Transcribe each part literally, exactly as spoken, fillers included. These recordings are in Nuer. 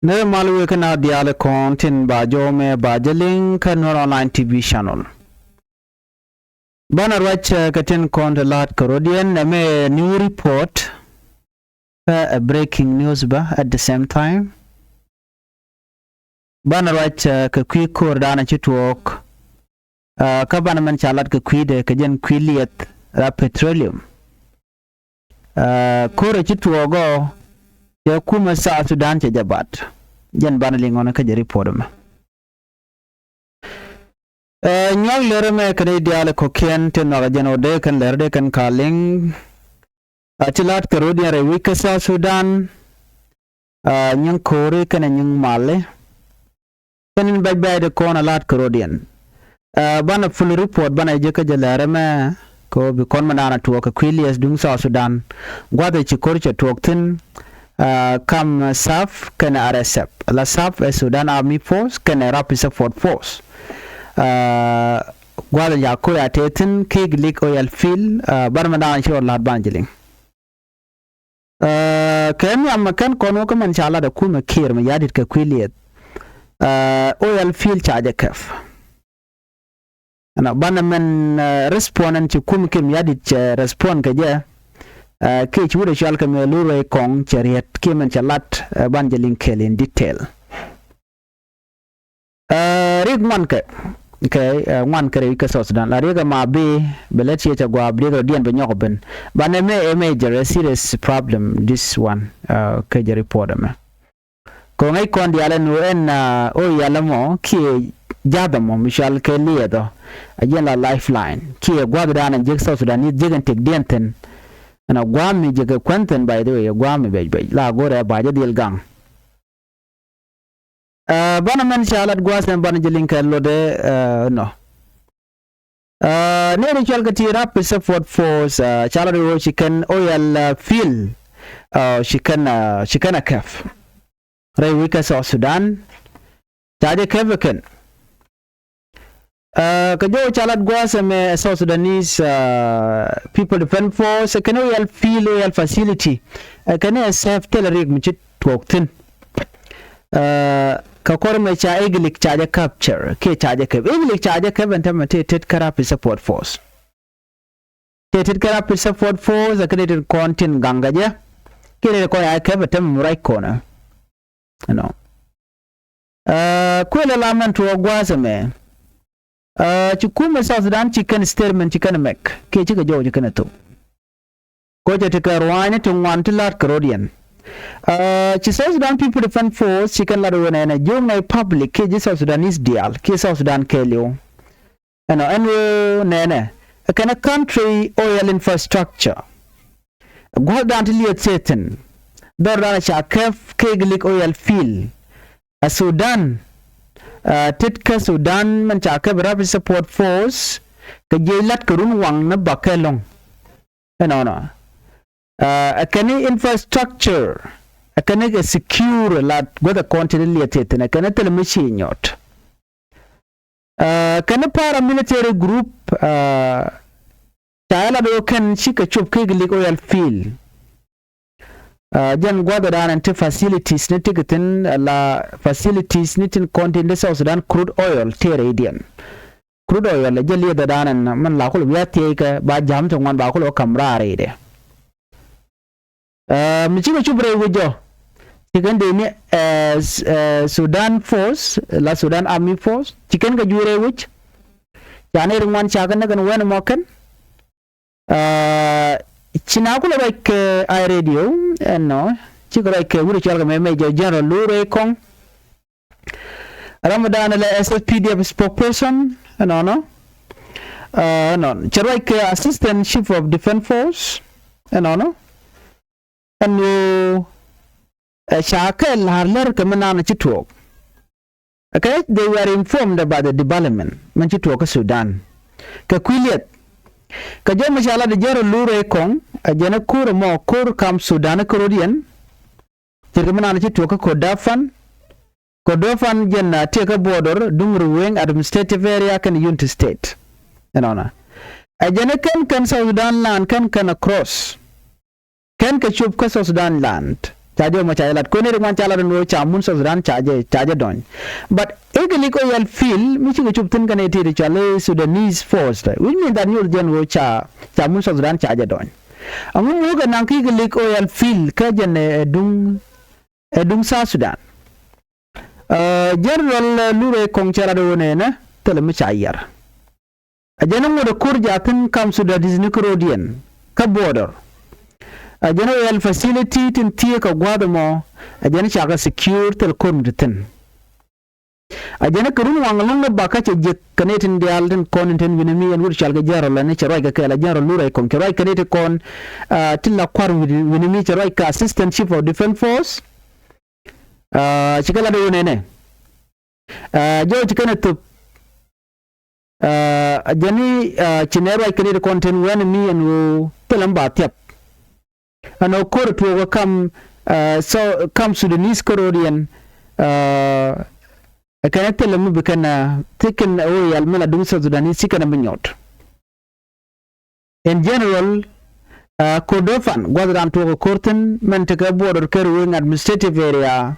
Nɛ mal wëë kä na diaal kɔn tin ba jɔw mɛ ba jɛ liŋ kä Nuer Online T V channel. Banɛ ruac kɛ tin kɔn te la̱t kɛ rɔ̱diɛn ɛmɛ new report, ɛ breaking news bä at the same time. Banɛ ruac kɛ kui̱ ko̱r danɛ ci tuɔɔk. Kä banɛ mɛn ca lat kɛ kui̱dɛ kɛ jɛn kui̱ liɛth ra petroleum. Ko̱rɛ ci tuɔɔk ɔ cɛ kumɛ South Sudan cɛ jɛ bat. Jɛn banɛ liŋ ɔn kä jɛ report mɛ. Nyuak lɛr mɛ kɛn i̱ diaal kɔkiɛn ti nhɔk jɛn ɔ dee kɛn lɛr dee kɛn ka liŋ. A ci la̱t kɛ rɔ̱diɛn rɛy wi̱c kä South Sudan. Nyiŋ ko̱ri kɛnɛ nyiŋ mali. Kɛn in bɛc bɛc di kɔn a la̱t kɛ rɔ̱diɛn. Banɛ full report banɛ jɛ kä jɛ lɛr mɛ kɛ ɔ bi kɔn mɛ naan a tuɔɔk kɛ kui̱ liɛth duŋ South Sudan. Gua̱th ɛ ci ko̱r cɛ tuɔɔk thi̱n. Kam SAF kɛnɛ R S F la SAF ɛ Sudan Army Force kɛnɛ Rapid Support Force. Gua̱th ɛ ca ko̱r a tëë thi̱n ki̱i̱k lik oil field. Banɛ mɛ naan a ci rɔ la̱t banɛ jɛ liŋ. Kɛ nhiam mɛ kɛn kɔn wä kä mɛn ca lat ɛ kumɛ Kiir mɛ ya̱di̱t kɛ kui̱ liɛth. Oil field ca jɛ kɛp. Ɛnɔ banɛ mɛn respond ɛn ci kumɛ Kiir mɛ ya̱di̱t cɛ respond kɛ jɛ. Kiɛ ci wut ɛ cual kɛ mɛ lurɛ kɔŋ cɛ riet kiɛ mɛn cɛ lat. Banɛ jɛ liŋ kɛl in detail. Riek ŋuan kɛ kɛ ŋuan kɛ rɛy kä South Sudan la riek ɛ ma bi bɛ lät ciɛ cɛ gua̱a̱p riek rɔ diɛn bɛ nyɔk ben. Banɛ mɛ ɛ major ɛ serious problem this one. Kɛ jɛ report ɛmɛ. Kɛ ŋäc kɔn diaal ɛn ɣöö ɛn ɣöö yɛl ɛmɔ kiɛ ja̱th ɛmɔ mi cual kɛ liɛth ɔ. A jiɛn la lifeline kiɛ gua̱th dan ɛn jiäk South Sudan ni jiäk ɛn tëk diɛn thi̱n. Ɛn a gua̱a̱m mi jiäk kɛ kuɛn thi̱n by the way ɛ gua̱a̱m mi bɛc bɛc la go̱rɛ ba jɛ dhil gaŋ. Banɛ mɛn ca lat gua̱a̱th ɛn banɛ jɛ liŋ kɛ lotdɛ nɔ. Nɛy ti cual kɛ ti Rapid Support Force ca lat ɣöö ci kɛn oil field ci kɛn ci kɛn a kɛp. Rɛy wi̱c kä South Sudan ca jɛ kɛp ɛ kɛn. Kɛ jɔw ca lat gua̱a̱th ɛmɛ South Sudanese People Defense Force kɛn oil field oil facility. Kɛn ɛ sɛp thilɛ riek mi ci tuɔɔk thi̱n. Kɛ kɔr mɛ ca Iglik ca jɛ capture kiɛ ca jɛ kɛp Iglik ca jɛ kɛp ɛn tämɛ tëë tet kä Rapid Support Force. Tëë tet kä Rapid Support Force kɛn tet kɔn tin gaŋ kɛ jɛ. Kiɛ tet kɔn ca jɛ kɛp ɛ tämɛ mi ruac kɔn ɛ. Ɛnɔ. Kuël ɛ la mɛn tuɔɔk gua̱a̱th ɛmɛ. Ci kumɛ South Sudan ci kɛn statement ci kɛn mɛk kiɛ ci kɛ jɔw ci kɛn thop. Kocɛ ti kɛ rua̱a̱ny ti ŋuan ti la̱t kɛ rɔ̱diɛn. Ci South Sudan People Defense Force ci kɛn lat ɣöö nɛnɛ jiök nɛy public kiɛ ji̱ South Sudanese diaal kiɛ South Sudan kɛɛliw. Ɛnɔ ɛn ɣöö nɛnɛ ɛ kɛn ɛ country oil infrastructure. Gua̱thdan ti liɛth thiethin dhɔrdan ca kɛp kɛ Iglik oil field. Ɛ Sudan tet kä Sudan mɛn ca kɛp Rapid Support Force kɛ jiɛc la̱t kɛ run waŋ ni bak kɛ lo̱ŋ. Ɛnɔnɔ ɛ kɛn ni infrastructure ɛ kɛn ni kɛ secure lat guäth ɛ kɔn ti ni liɛth thiethin ɛ kɛn ni thil mi ci nyɔt. Kɛn ni paramilitary group ca ɛ lat ɣöö kɛn cikɛ cop kɛ Iglik oil field. Jɛn gua̱thdan ɛn ti facilities ni ti kɛ thi̱n la facilities ni tin kɔn tin ti South Sudan crude oil tëë rɛydiɛn. Crude oil ɛ jɛ liɛthɛ dan ɛn mɛn la kul wi̱i̱ a thiec kɛ ba ja̱m ti ŋuan ba kul wä ka̱m raar i̱dɛ. Mi cikɛ cup rɛy wi̱c jɔ ci kɛn dee ni Sudan Force la Sudan Army Force ci kɛn kɛ jui̱ rɛy wi̱c. Ca ni ri ŋuan ca kɛ näk ɛn wen mɔ kɛn. Ci na kulɛ ruac kɛ I radio ɛnɔ cikɛ ruac kɛ wi̱r cɔal kɛ mɛ Major General Lurey Kɔŋ. Ramadan lɛ S S P D F spokesperson ɛnɔnɔ. Ɛnɔn cɛ ruac kɛ Assistant Chief of Defense Force ɛnɔnɔ. Ɛn ɣöö ɛ ca kɛ la̱r lär kɛ mi naan ci tuɔɔk. Kɛ they were informed about the development mɛn ci tuɔɔk kä Sudan. Kɛ kui̱ liɛth kɛ jɔw mi ca lat jɛr Lurey Kɔŋ ɛ jɛn ɛ ko̱r ɛmɔ ko̱r kam Sudan kä rɔ̱diɛn. Ce̱tkɛ mi naan ci tuɔɔk kä Kordofan. Kordofan jɛn a tiɛɛk kä border duŋ Ruweng administrative area kɛn Unity State. Ɛnɔnɔ ɛ jɛn ɛ kɛn kɛn South Sudan land kɛn kɛn across. Kɛn kɛ cop kä South Sudan land. Ca jɛ mɔ ca jɛ lat, kɔn ni ri ŋuan ca lat ɛn ɣöö ca mun South Sudan ca jɛ, ca jɛ dɔny. But Egilik oil field mi cikɛ cop thi̱n kɛnɛ ti ti cɔal i̱ Sudanese force, which means that nyuɔth jɛn ɣöö ca, ca mun South Sudan ca jɛ dɔny. Ɛŋu mukɛ naŋ kä Egilik oil field kä jɛn ɛ duŋ, ɛ duŋ South Sudan? Ɛ, General, ɛ, Lurey Kɔŋ cɛ lat ɣöö nɛnɛ thilɛ mi ca yiar. Ɛ jɛn ŋot ɛ ko̱r jaathin kam Sudanese ni kä ro̱diɛn kä border. Ɛ jɛn oil facility tin thieekä gua̱a̱th ɛmɔ, ɛ jɛn cakɛ secure thil ko̱r mi ti thi̱n. Ɛ jɛn kɛ run waŋ ɛlɔ̱ŋ ni bakä cɛ jiäk kɛ nɛy tin diaal tin kɔn tin wi̱ni mi ɛn wut cɔal kɛ General ɛn cɛ ruac kɛ kɛɛl ɛ General Lurey Kɔŋ cɛ ruac kɛ nɛy ti kɔn, ɛ, tin la kua̱r wi̱ni, wi̱ni mi cɛ ruac kɛ Assistant Chief of Defence Force. Ɛ, cikɛ lat ɣöö nɛnɛ. Ɛ, jɔw ci kɛn ɛ thöp. Ɛ, ɛ jɛn i̱, ɛ, ci nɛ ruac kɛ nɛy ti kɔn tin wi̱ni mi ɛn ɣöö thilɛ mi ba thiap. Ɛn ɣöö ko̱r ɛ tuɔɔk ɛ kam, ɛ, so, kam Sudanese kä ro̱diɛn, ɛ, ɛ kɛn ɛ thilɛ mi bi kɛn, ɛ, thikɛn ɛ oil mi la duŋ South Sudanese ci kɛn ɛ bi nyɔt. In general, ɛ, Kordofan gua̱thdan tuɔɔk ɛ ko̱r thi̱n mɛn tekɛ border kɛ Ruweng administrative area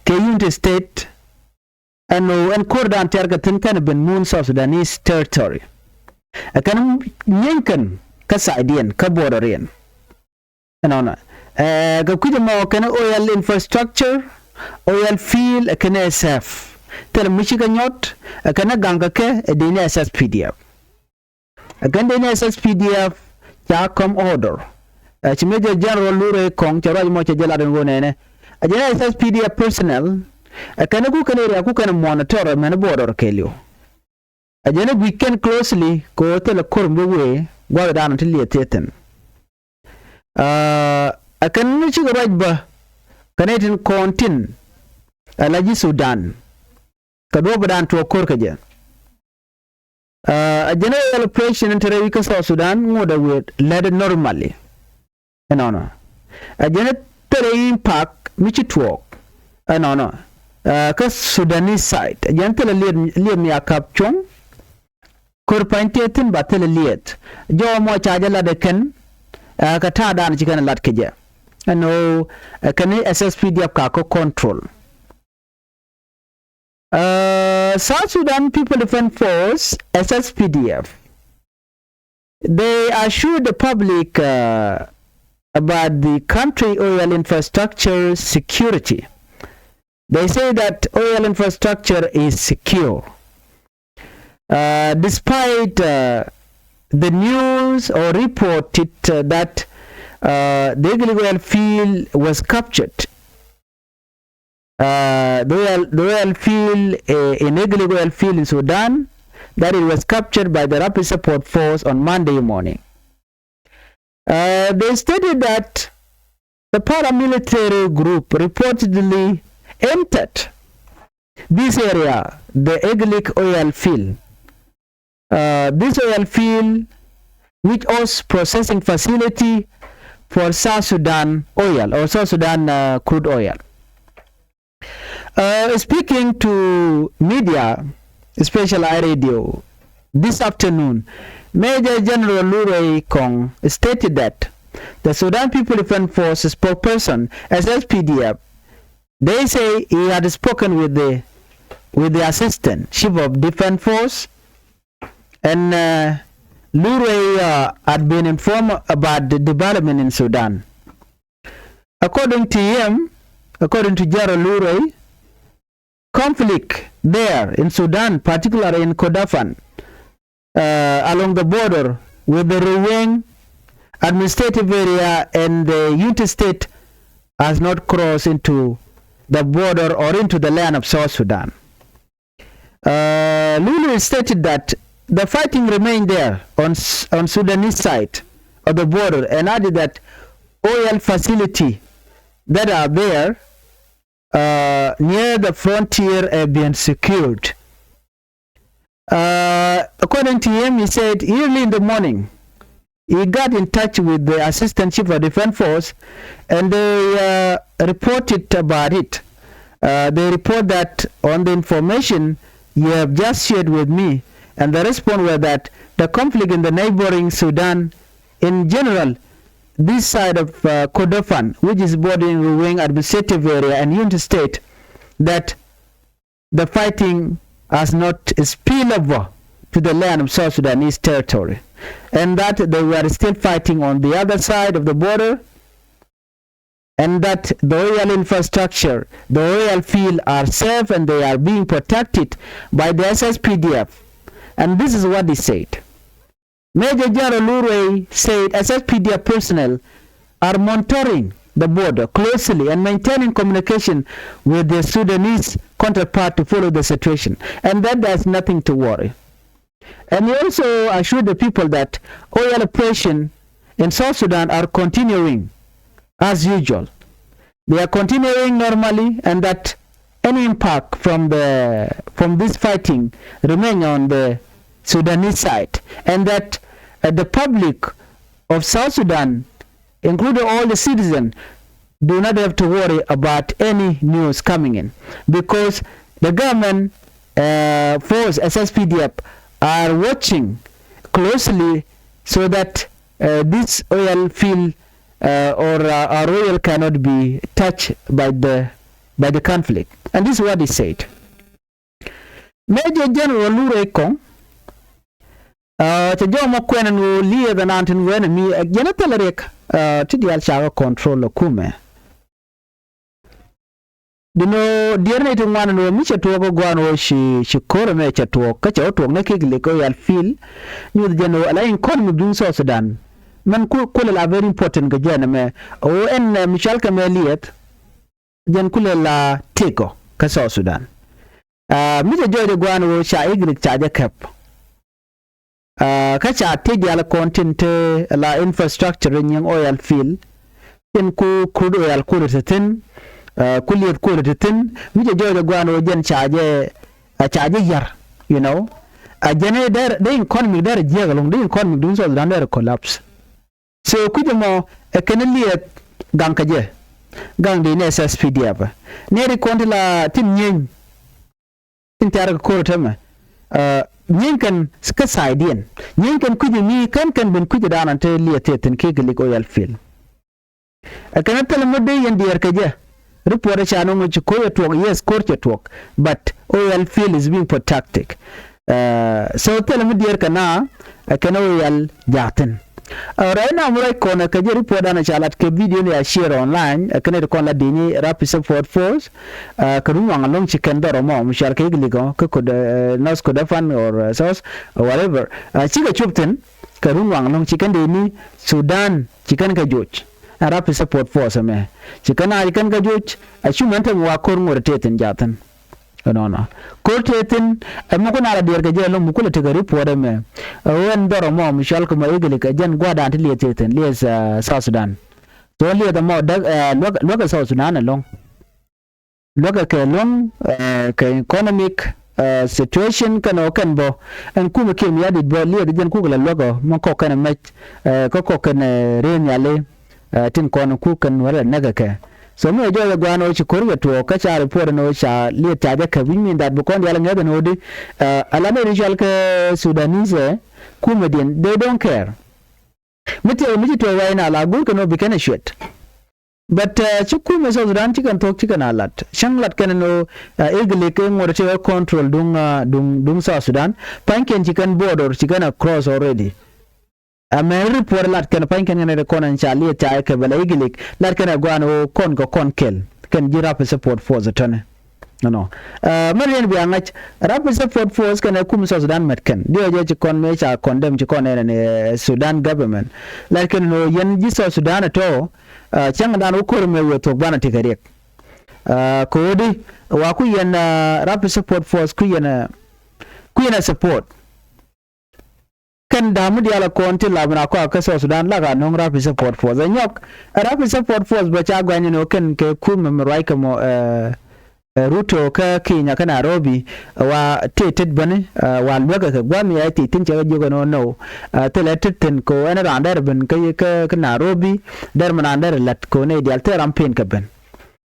kɛ Unity State. Ɛn ɣöö ɛn ko̱rdan tɛ̈r kɛ thi̱n kɛn ben mun South Sudanese territory. Ɛ kɛn nyieeny kɛn kä side diɛn kä border diɛn. Ɛnɔnɔ. Ɛ, kɛ kui̱c ɛmɔ kɛn oil infrastructure, oil field, ɛ kɛn S F. Thilɛ mi cikɛ nyɔt, ɛ kɛn gaŋ kɛ kɛ, ɛ dee ni S S P D F. Ɛ kɛn dee ni S S P D F ca come order. Ɛ, ci Major General Lurey Kɔŋ cɛ ruac mɔ cɛ jɛ lat ɛn ɣöö nɛnɛ. Ɛ jɛn S S P D F personnel, ɛ kɛn ku kɛn area ku kɛn monitor mɛn border kɛɛliw. Ɛ jɛn ɛ guic kɛn closely kɛ ɣöö thilɛ ko̱r mi wee gua̱thdan ti liɛth thiethin. Ɛ, ɛ kɛn ni cikɛ ruac bä kɛ nɛy tin kɔn tin ɛ la ji̱ Sudan. Kɛ duɔ̱ɔ̱pdan tuɔɔk ko̱r kɛ jɛ. Ɛ, ɛ jɛn ɛ oil operation in te rɛy wi̱c kä South Sudan ŋot ɛ wëë lät normally. Ɛnɔnɔ. Ɛ jɛn thilɛ impact mi ci tuɔɔk. Ɛnɔnɔ. Ɛ, kä Sudanese side. Ɛ jɛn thilɛ liet, liet mi a kap cuɔ̱ŋ. Ko̱r pa̱ny tëë thi̱n ba thilɛ liet. Jɔw mɔ ca jɛ lat ɛ kɛn. Ɛ, kɛ ta̱a̱dan ci kɛn lat kɛ jɛ. Ɛn ɣöö, ɛ, kɛn ni S S P D F ka kä control. Uh, South Sudan People Defense Force, S S P D F, they assured the public, uh, about the country oil infrastructure security. They say that oil infrastructure is secure. Uh, despite, uh, the news or reported, uh, that, uh, the Egilig oil field was captured. Uh, the oil, the oil field, uh, in Egilig oil field in Sudan, that it was captured by the Rapid Support Force on Monday morning. Uh, they stated that the paramilitary group reportedly entered this area, the Egilig oil field. Uh, this oil field, which hosts processing facility for South Sudan oil or South Sudan, uh, crude oil. Uh, speaking to media, especially I radio, this afternoon, Major General Lurey Kong stated that the Sudan People Defense Force spokesperson, S S P D F, they say he had spoken with the, with the assistant chief of defense force, and, uh, Lurey, uh, had been informed about the development in Sudan. According to him, according to General Lurey, conflict there in Sudan, particularly in Kordofan, uh, along the border with the Ruweng administrative area and the Unity State, has not crossed into the border or into the land of South Sudan. Uh, Lurey stated that the fighting remained there on S-, on Sudanese side of the border, and added that oil facility that are there, uh, near the frontier have been secured. Uh, according to him, he said early in the morning, he got in touch with the Assistant Chief of Defense Force, and they, uh, reported about it. Uh, they report that on the information you have just shared with me, and the response was that the conflict in the neighboring Sudan in general this side of uh, Kordofan, which is bordering Ruweng administrative area and Unity State, that the fighting has not spilled over to the land of South Sudanese territory, and that they were still fighting on the other side of the border, and that the oil infrastructure, the oil field are safe and they are being protected by the S S P D F. And this is what he said. Major General Lurwei said S S P D F personnel are monitoring the border closely and maintaining communication with their Sudanese counterpart to follow the situation, and that there's nothing to worry. And he also assured the people that oil operation in South Sudan are continuing as usual. They are continuing normally, and that any impact from the, from this fighting remain on the Sudanese side, and that uh, the public of South Sudan, including all the citizens, do not have to worry about any news coming in, because the government uh, force S S P D F are watching closely so that uh, this oil field uh, or uh, our oil cannot be touched by the, by the conflict. And this is what he said. Major General Lurwei Kong, uh, cɛ jɔmɔ kuɛn ni lieth anan tin wɛn mi, uh, jɛn a thil riɛk, uh, ti diaal cakɛ control ɛ kumɛ. Di nɔ diɛr ni ti ŋuan ni mi cɛ tuɔɔk ɛ guan wä ci, ci ko̱r ɛmɛ cɛ tuɔɔk, kä cɛ wä tuɔɔk ni kik lik oil field. Nyuth jɛn wä ala in kɔn mi duŋ South Sudan. Mɛn ku, kulɛ la very important kɛ jɛn ɛmɛ. Wä ɛn, uh, mi cɔal kɛ mɛ lieth. Jɛn kulɛ la tëkɔ kä South Sudan. Uh, mi cɛ jɔɔc ɛ guan wä ca igrik ca jɛ kɛp. Uh, kä ca tëë diaal kɔn tin te la infrastructure nyiŋ oil field. Tin ku crude oil kulɛ te thin, uh, ku lieth kulɛ te thin. Mi cɛ jɔɔc ɛ guan wä jɛn ca jɛ, uh, ca jɛ yar, you know. Uh, jɛn ɛ dɛr, dee economy dɛr jiɛk ɛlɔŋ, dee economy duŋ South Sudan dɛr collapse. So kui̱c ɛmɔ ɛ kɛn liɛth gaŋ kɛ jɛ. Gaŋ di ni S S P D F. Ni ri kɔn ti la tin nyieeny. Tin tɛ̈r kɛ ko̱r tɛmɛ. Uh, nyieeny kɛn kä side diɛn. Nyieeny kɛn kui̱c mi kɛn kɛn ben kui̱c dan an te liɛth thieth thi̱n kɛ kɛ lik oil field. Ɛ kɛn thilɛ mi dee yɛn diɛɛr kɛ jɛ. Report ɛ ca nɔŋ ci ko̱r cɛ tuɔk, yes, ko̱r cɛ tuɔk. But oil field is being protected. Uh, so thilɛ mi diɛɛr kɛ na, ɛ kɛn oil jaathin. Uh, right now mi ruac kɔn ɛ kɛ jɛ report dan ɛ ca lat kɛ video ni a share online, ɛ kɛn ɛ ti kɔn la di̱ni Rapid Support Force. Uh, kɛ run waŋ ɛlɔ̱ŋ ci kɛn dhɔr ɛmɔ mi cual kɛ iglikɔ kä Kord-, uh, North Kordofan or uh, South, uh, whatever. Uh, cikɛ cop thi̱n kɛ run waŋ ɛlɔ̱ŋ ci kɛn dee ni Sudan ci kɛn kɛ joc. Ɛ Rapid Support Force ɛmɛ ci kɛn a ci kɛn kɛ joc. Ɛ cu mɛn te mi wa ko̱r ŋot ɛ tëë thi̱n jaathin. Ɛnɔnɔ ko̱r tëë thi̱n. Ɛ mi kun a la diɛɛr kɛ jɛ ɛlɔ̱ŋ mi kulɛ tekɛ report ɛmɛ. Ɛ ɣän dhɔr ɛmɔ mi cual kɛ mɔ iglik ɛ jɛn gua̱a̱r dan ti liɛth tëë thi̱n liɛth, uh, South Sudan. So liɛth ɛmɔ däk, uh, luäk, luäk ɛ South Sudan ɛlɔ̱ŋ. Luäkɛ kɛ luäŋ, eh, kɛ economic, eh, situation kɛn ɔ kɛn bɔ. Ɛn kumɛ kiɛ mi adit bɔ liɛth jɛn kukɛ la luäkɛ mɔ kɔk kɛn mɛc, eh, kä kɔk kɛn, eh, ree nhiali, eh, tin kɔn kuk kɛn wälɛ näkɛ kɛ. So mi ɛ jɔɔc ɛ gua̱a̱n ɔ ci ko̱r kɛ tuɔɔk kä ca report ɛn ɔ ca liɛth ca jɛ kɛ, which mean that bi kɔn diaal ŋäth ɛn ɔ di, eh, ala ni ri cual kɛ Sudanese, eh, kumɛ diɛn, they don't care. Mi tiɛɛk mi ci tuɔɔk wɛy na la go̱o̱r kɛn ɔ bi kɛn ɛ cuɛt. But, uh, ci kumɛ South Sudan ci kɛn thuɔ̱k ci kɛn a lat. Cäŋ lat kɛn ni ɣöö, uh, iglik i̱ ŋuɔ̱t ti ɣä control duŋ, uh, duŋ, duŋ South Sudan. Pa̱ny kɛn ci kɛn border ci kɛn a cross already. Ɛ mɛ report lat kɛn pa̱ny kɛn kɛn ri kɔn ɛn ca liɛth ca ikɛ bɛ la iglik. Lat kɛn ɛ gua̱a̱n ɣöö kɔn kɛ kɔn kɛl. Kɛn ji̱ Rapid Support Force tɔ̱nɛ. Nɔ. Ɛ mɛ riɛn bia ŋa̱c Rapid Support Force kɛn ɛ kum South Sudan mɛt kɛn. Diɔ jɛ ci kɔn mëë ca condemn ci kɔn ɛn ni, ɛ, Sudan government. Lat kɛn ni ɣöö yɛn ji̱ South Sudan ɛ tɔ̱. Ɛ, cäŋ dan wä ko̱r mɛ wëë thuɔ̱k banɛ tekɛ riɛk. Ɛ, kɛ ɣöö di wa ku yɛn, ɛ, Rapid Support Force ku yɛn, ɛ, ku yɛn ɛ support. Kɛn da̱a̱m mi diaal ɛ kɔn ti la mi na kɔak kä South Sudan lak a nɔŋ Rapid Support Force. Ɛ nyɔk, ɛ, Rapid Support Force bɛ ca guany ni ɣöö kɛn kɛ kumɛ mi ruac kɛ mɔ, ɛ, ɛ, Ruto kä Kenya kä Nairobi, ɛ, wa tëë tet bäni, ɛ, wa luäkɛ kɛ gua̱a̱th mi ɛ tëë thi̱n cɛ kɛ jiök ɛn ɣöö nɔw. Ɛ, thilɛ tet thi̱n kɛ ɣöö ɛn raan dɛr ben kä, kä, kä Nairobi, dɛr mi raan dɛr la̱t kɛ ɣöö nɛy diaal thilɛ ram pen kɛ ben.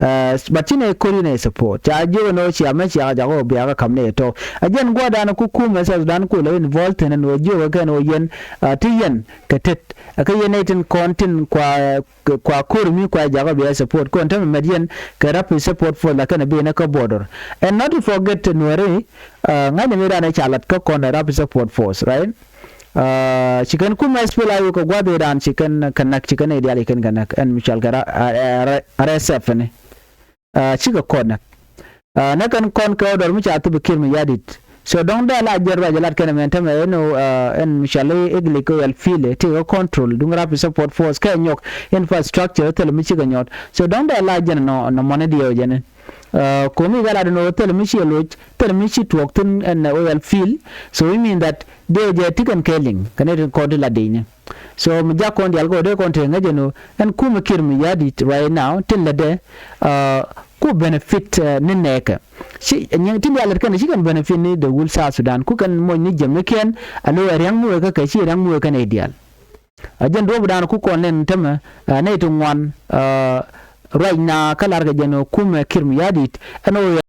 But ci nɛ ko̱r inɛ support ca jiök ɛn ɣöö cia mɛ cia jak ɣöö bia kɛ ka̱m nɛ tɔ̱. A jɛn gua̱dan ku kumɛ South Sudan ku lɛ involve thi̱n ɛn ɣöö jiök ɛ kɛn ɣöö yɛn ti yɛn kɛ tet ɛ kä yɛn nɛ tin kɔn tin kua kua ko̱r mi kua jak ɣöö bia support kɔn tämɛ mɛt yɛn kɛ Rapid Support Force la kɛn ɛ bi nɛ kä border. And not to forget Nuɛri ŋa̱cnɛ mi ran ɛ ca lat kä kɔn ɛ Rapid Support Force, right? Ci kɛn kumɛ S P L A U kɛ gua̱th ëëdan ci kɛn kɛ näk ci kɛn ëë diaal ci kɛn kɛ näk ɛn mi cɔal kɛ R S F ni. Cikɛ kɔn näk. Nɛ kɛn kɔn kɛ order mi ca thop Kiir Mayardit. So dɔ̱ŋ dee la jɛn ruac lat kɛn mɛn tämɛ ɛn ɛn mi cɔal i̱ Iglik kɛ Oyal File ti kɛ control duŋ Rapid Support Force kɛ nyɔk infrastructure thil mi cikɛ nyɔt. So dɔ̱ŋ dee la jɛn nɔ nɔ mɔni diɛw jɛn. Komi kɛ lat ɛn ɣöö thil mi ci loc thil mi ci tuɔɔk thi̱n ɛn Oyal File. So it mean that dee jɛ ti kɛn kɛ liŋ kɛn i̱ tin kɔn ti la di̱i̱ni. So mi jak kɔn diaal kɛ ɣöö dee kɔn te ŋäc ɛn ɣöö ɛn kumɛ Kiir Mayardit right now tin lätdɛ ku benefit ni nɛɛkɛ. Ci nyiŋ tin diaal lät kɛn ci kɛn benefit ni the whole South Sudan ku kɛn moc ni jiɛmnikiɛn a lo̱ ɛ ria̱ŋ mi wee kä kɛ ci ria̱ŋ mi wee kɛn ɛ diaal. A jɛn duɔ̱ɔ̱pdan ku kɔn nɛn tämɛ nɛy ti ŋuan ruac na kä la̱rkɛ jɛn ɣöö kumɛ Kiir Mayardit ɛn ɣöö